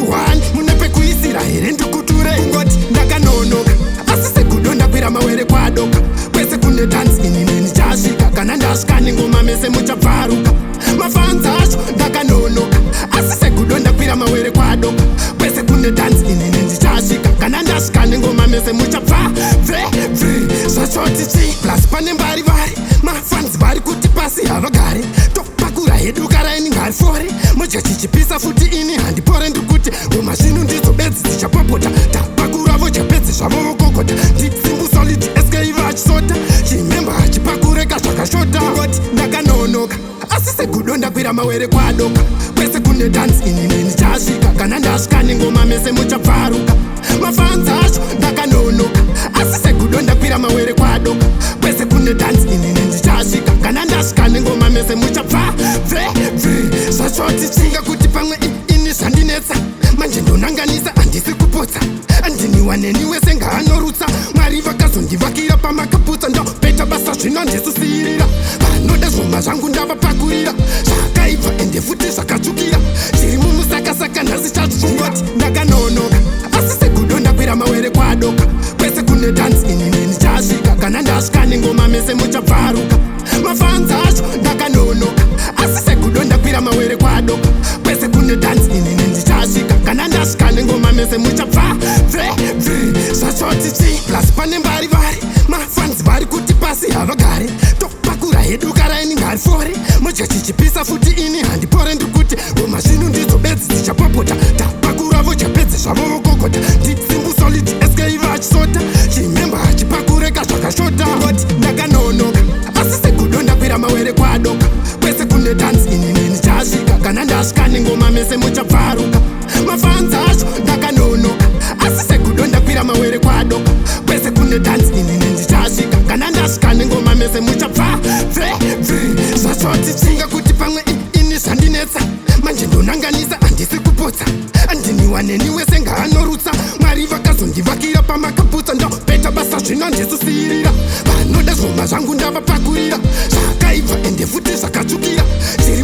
1 mune pekuisira here ndikuture? Kungoti ndakanonoka, asi segudo ndakwira mawere kwadoka. Kwese kune dance inini ndichasvika. Kana ndasvika nengoma mese muchabvaruka. Mafans acho, ndakanonoka, asi segudo ndakwira mawere kwadoka. Kwese kune dance inini ndichasvika. Kana ndasvika nengoma mese muchabva bve bve. Zvachoti chi plus pane mbari vari mafans vari kuti pasi havagari. Topakura hedu karaini ngarifore, modya chichipisa futi ini handipore. Ndikuti ngoma zvino ndidzo bedzi dzichapopota. Tapakura vodya pedzi zvavo vokokota. Ndisimbu Solid SK vachisota chimemba hachipakureka zvakashota. Ngoti ndakanonoka, asi segudo ndakwira mawere kwadoka. Kwese kune dance inini ndichasvika. Kana ndasvika nengoma mese muchabvaruka. Mafans acho, ndakanonoka, asi segudo ndakwira mawere kwadoka. Kwese kune dance inini ndichasvika. Kana ndasvika nengoma mese muchabva bve bve. Zvachoti chinga kuti pamwe ini zvandinetsa manje ndonanganisa, handisi kupotsa. Andiniwa neni wese ngaanorutsa. Mwari vakazondivakira pamakaputsa. Ndopeta basa zvino handisusiyirira. Vanoda zvoma zvangu ndavapakurira zvakaibva ende futi zvakatsvukira. Chiri mumusakasaka nhasi chazvingoti ndakanonoka, asi segudo ndakwira mawere kwadoka. Kwese kune dance inini ndichasvika. Kana ndasvika nengoma mese muchabvaruka. Mafans acho, ndakanonoka, asi segudo ndakwira mawere kwadoka. Kwese kune dance inini ndichasvika. Kana ndasvika nengoma mese muchabva bve bve. Zvachoti chi plus pane mbari vari mafans vari kuti pasi havagari. Topakura hedu karaini ngarifore, modya chichipisa futi ini handipore. Ndikuti ngoma zvino ndidzo bedzi dzichapopota. Tapakura vodya pedzi zvavo vokokota. Ndisimbu Solid SK vachisota chimemba hachipakureka zvakashota. Ngoti ndakanonoka, asi segudo ndakwira mawere kwadoka. Kwese kune dance inini ndichasvika. Kana ndasvika nengoma mese muchabvaruka. Mafans acho, ndakanonoka, asi segudo ndakwira mawere kwadoka. Kwese kune dance inini ndichasvika. Kana ndasvika nengoma mese muchabva bve bve. Zvachoti chinga kuti pamwe ini zvandinetsa manje ndonanganisa, handisi kupotsa. Andiniwa neni wese ngaanorutsa. Mwari vakazondivakira pamakaputsa. Ndopeta basa zvino handisusiyirira. Vanoda zvoma zvangu ndavapakurira zvakaibva ende futi zvakatsvukira. Chiri